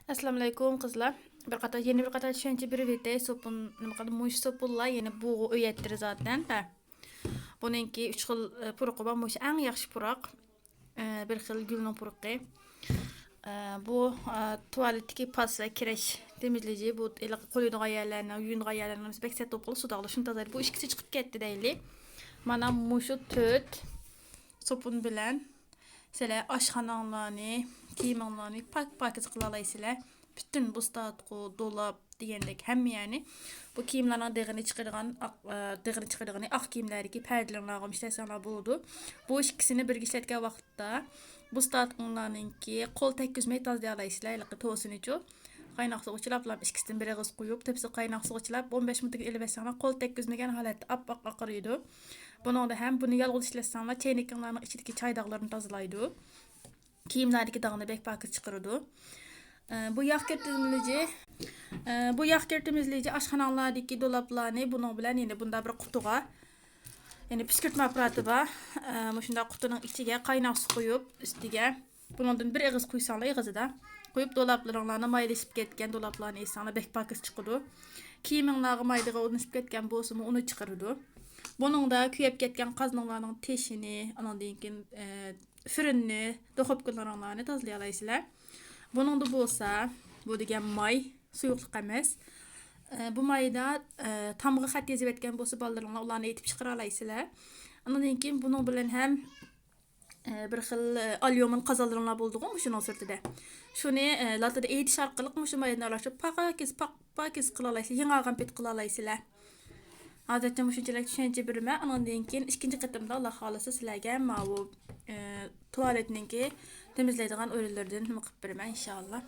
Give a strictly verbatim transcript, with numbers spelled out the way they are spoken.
ئەسسالامۇئەلەيكۇم قىزلار. بىر قاتار، يەنە بىر قاتار چۈشەنچە بېرىۋېتەي. سوپۇن، نېمە قىلدى؟ مۇشۇ سوپۇنلار، يەنى بۇغا ئۆيەتتىرى زاتەن، ھە. بۇنىڭكى ئۈچ خىل، ئە، پۇرىقى بار. مۇشۇ ئەڭ ياخشى پۇراق. ئە، بىر خىل گۈلنىڭ پۇرىقى. ئە، بۇ، ئە، تۇالېتتىكى پاس ۋە كىرەش تېمىزلىگۈچى. بۇ ھېلىقى قويىدىغان يەرلەرنىڭ، يۇيۇنىدىغان يەرلەرنىڭ ھەممىسى بەك سەت بولۇپ قالىدۇ، سۇدا قالىدۇ. شۇنى تازىلايدۇ. بۇ ئىككىسى چىقىپ كەتتى دەيلى. مانا مۇشۇ تۆت سوپۇن بىلەن سىلەر ئاشخاناڭلارنى، كىيىمىڭلارنى پاك-پاكىز قىلالايسىلەر. پۈتۈن بۇستاتقۇ، دولاب دېگەندەك ھەممە يەرنى، بۇ كىيىملارنىڭ دېغىنى چىقىدىغان، ئاق، ئە، دېغىنى چىقىدىغىنى ئاق كىيىملەردىكى پەردىلىرىڭلارغىمۇ ئىشلەتسەڭلار بولىدۇ. بۇ ئىككىسىنى بىرگە ئىشلەتكەن ۋاقىتتا بۇستاتقۇڭلارنىڭكى قول تەگكۈزمەي تازىلايالايسىلەر، ھېلىقى توسىنىچۇ. قايناق سۇغا چىلاپ، ئىككىسىدىن بىر ئېغىز قۇيۇپ، تەپسىلىي قايناق سۇغا چىلاپ، ئون بەش مىنۇتتىن كېيىن ئېلىۋەتسەڭلار، قول تەگكۈزمىگەن ھالەتتە ئاپئاق ئاقىرىدۇ. بۇنىڭدا ھەم بۇنى يالغۇز ئىشلەتسەڭلار، چەينىكىڭلارنىڭ ئىچىدىكى چاي داغلىرىنى تازىلايدۇ. كىيىملەردىكى داغنى بەك پاكىز چىقىرىدۇ. ئە، بۇ ياغ كىر تېمىزلىگۈچى، ئە، بۇ ياغ كىر تېمىزلىگۈچى ئاشخاناڭلاردىكى دولابلارنى بۇنىڭ بىلەن يەنە بۇنداق بىر قۇتىغا، يەنى پۈسكۈرتمە ئاپپاراتى بار. ئە، مۇشۇنداق قۇتىنىڭ ئىچىگە قايناق سۇ قۇيۇپ، ئۈستىگە بۇنىڭدىن بىر ئېغىز قۇيساڭلار، ئېغىزىدا قۇيۇپ، دولابلىرىڭلارنى مايلىشىپ كەتكەن دولابلارنى ئېلساڭلار بەك پاكىز چىقىدۇ. كىيىمىڭلارغا مايدىغا ئورنىشىپ كەتكەن بولسىمۇ، ئۇنى چىقىرىدۇ. بۇنىڭدا كۆيۈپ كەتكەن قازىنىڭلارنىڭ تېشىنى، ئانىڭدىن كېيىن، ئە، فىرىننى، دۇخوپكىلىرىڭلارنى تازىلايالايسىلەر. بۇنىڭدا بولسا، بۇ دېگەن ماي، سۇيۇقلۇق ئەمەس. ئە، بۇ مايدا، ئە، تامغا خەت يېزىۋەتكەن بولسا بالىلىرىڭلار، ئۇلارنى ئېيتىپ چىقىرالايسىلەر. ئاندىن كېيىن بۇنىڭ بىلەن ھەم، ئە، بىر خىل، ئە، ئاليۇمىن قازانلىرىڭلار بولىدىغۇ مۇشۇنىڭ سۈرىتىدە. شۇنى، ئە، لاتىدا ئېيتىش ئارقىلىق مۇشۇ مايدىن ئارىلاشتۇرۇپ پاكىز، پاك-، پاكىز قىلالايسىلەر، يېڭىلغان پېتى قىلالايسىلەر. ھازىرچە مۇشۇنچىلىك چۈشەنچە بېرىمەن. ئانىڭدىن كېيىن ئىككىنچى قېتىمدا، ئاللا خالىسا، سىلەرگە ماۋۇ، ئە، تۇالېتنىڭكى تېمىزلەيدىغان ئورۇنلىرىدىن نېمە قىلىپ بېرىمەن، ئىنشاللا.